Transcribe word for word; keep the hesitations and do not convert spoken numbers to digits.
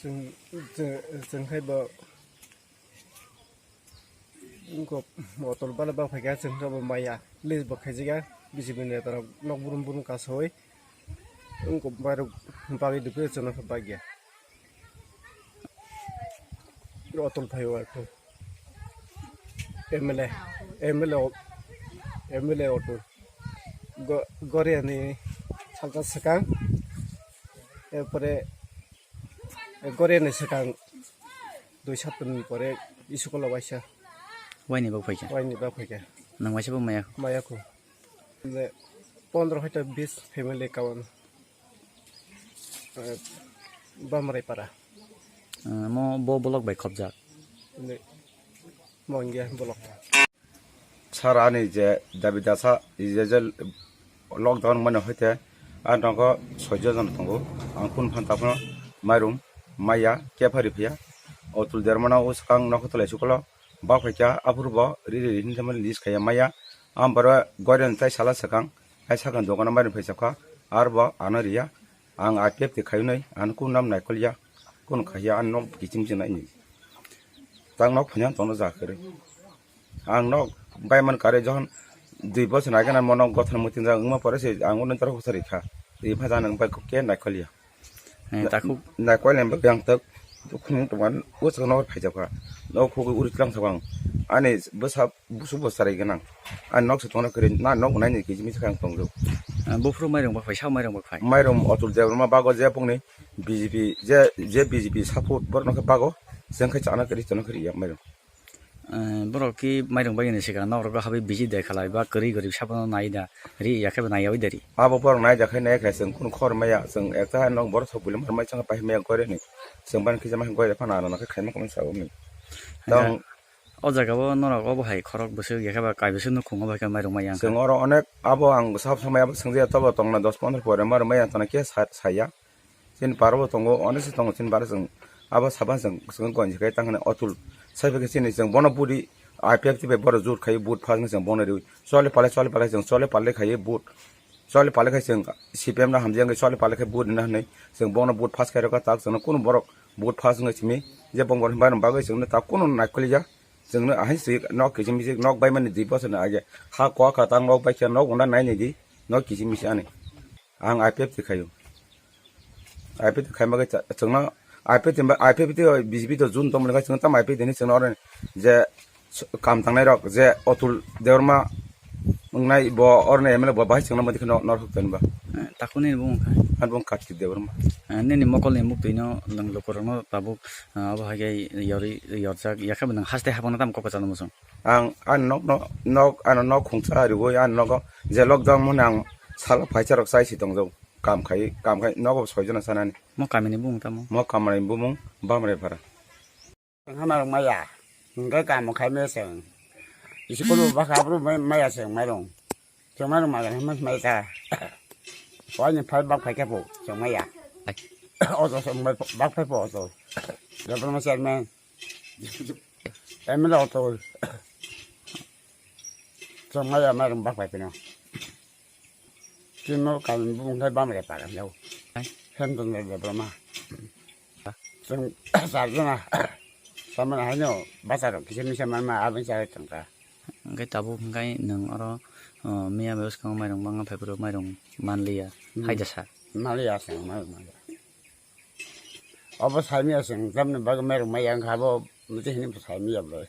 Chwng, chwng, chwng hai bo wngkok motor bala bak phaikha, chwng khe bo maya list bo khaijak ya, bisi bini netarok nok brum brum kasawi wngkok bairok bagwi dukhe chwng nokha bagya. Otul phai o ekho. M L A, M L A, o-, M L A Otul. Go-, Goriani salta swkang. Erpore Goriani swkang dui saptani pore school o waisa. Waini bak phaikha? Waini bak phaikha. Nang waisa bo maya? Maya kho. Le pondro hoito bis family kawan. Eh, Bamrai para. Eh, mo bo block bai khobjak. Ne, mo wngya block. Sir, ani je dabi dasa, je, je lockdown mane hoite, a nogo soijo jon tongo. Ang kun phan taphano mairum, maya, kephari phiya. Otul dermana o swkang nokho tolai sukolo. Bak phaikha, aphuru bo riri riri hinwi list khaiya maya. Ang boro goiren tai sala swkang, hai sakang dogano mairum phai chapkha, arbo ano riya. Ang I P F T khaiwi nai, ano kun nam naikolya, kun khaiya, ano kiching chinai ni. Tang nok phanya tono ja khere. Ang nok bai man kare johon dui bosor nai gana mo nok gothon mutin ja wngma pore se ang unen toro husari kha. Ri pha jana wngpai khe naikolya. Eh, takhuk. Naikol ni bagwi ang tak dukhung tongma o chwng nokar phaijak kha. Nok khugwi uri tlang thok ang. Ani bwsa busu bo sarai gwnang. Ani nok se tongna kwrwi na nok nai ni kiji misa khe ang tongjago. Eh, buphuru mairung bak phai, sa mairung bak phai. Mairung Otul Debbarma bago je bongni B J P je, je B J P support borok no khe bago. Jeng khe chana kwrwi tongna kwrwi ya mairung. Eh, borok ki mairung bagini swkang nok rogo habwi busy de khalai ba kwrwi gorib sabono nai da ri ya khe bo nai yawi da ri. Abo borok nai da khai nai khe chwng kunu khor maya chwng ekta nok borok thok bulim mai chwng pai maya gore ni chwng ban kisa mai gore phano ano khe khaima khaima sa umi. Tong o jaga o norok obo hai khorok bwswk ya khe ba kai bwswk nukhung obo hai khe mairung maya chwng oro onek abo ang sab samai abo swngya tobo tongna dos pondro pore mairung maya tongna khe sa-, saya. Chini paro bo tongo, onek se tongo chini paro chwng abo saban chwng, chwng gonji khai tang hwnwi Otul. Sai bai khe chini chwng bono budi I P F T bai bono jut khai vote phas chwng bono riwi. Chole pale, chole pale chwng chole pale khai vote. Chole pale khai chwng C P M no hamjak wngwi chole pale khai vote rwna hwnwi chwng bono vote phas khai rwkha tak chwngno kunu borok vote phas wngwi simi je bong bong hinba bagwi chwngno tak kunu naikolya chwngno ahai se nok kiching miching nok bai mani dui bosor ni age ha kok kha tang nok bai khe nok unda nai nai di nok kiching miching ani. Ang I P F T khaio. I P F T khai bagwi cha-, chwngno I P F T ba, I P F T o B J P to jun tongmani khai chwngno tamo I P F T ni chwngno oro je s-, kam tangnai rok je Otul Debbarma wngnai bo oro ni M L A bo bahai chwngno modi kheno norok toni ba. Eh, takuni bung khai. An bung Kartik Debbarma. Eh, nini mokol ni muk twi no nwng lukurok no tabuk, eh, abo hai khe yori yorjak yakhe bo nwng haste hapang no tamo kok kwchangno muchung. Ang ani nokno, nok, ano nok khungsa riwi ani nogo je lockdown mani ang salo phaisa rok chai si tongjago. Kam khai, kam khai nogo soi jona sanani. Mo kamini bumung tamo? Mo kamani bumung Bamrai Phara. Hama rok maya, hingke kam khai me seng. Isi kulu baka bru mai-, maya seng mairung. Seng mairung maya, hama mai ta. Wai ni phai bak phai kepo, seng maya. Oto seng mai bak phai po oto. Debbarma chairman. M L A oto. Chwng maya mairung bak bai phino. Chini no kainwi bumung khai Bamrai Para hinjao. Hai. Hemchandra Debbarma. Chwng char jona. Samani haino bachar rok kisa misa manma aboni chari tongkha. Hwnkhe tabuk hwnkhe nwng oro, o, miya bai bwskango mairung mangna phaiphuru mairung manliya. Hmm. Haida sa. Manliya chwng mairung manliya. Obo saimaya chwng tamni bagwi mairung maya wngkha abo muchung hinwi saimaya ble.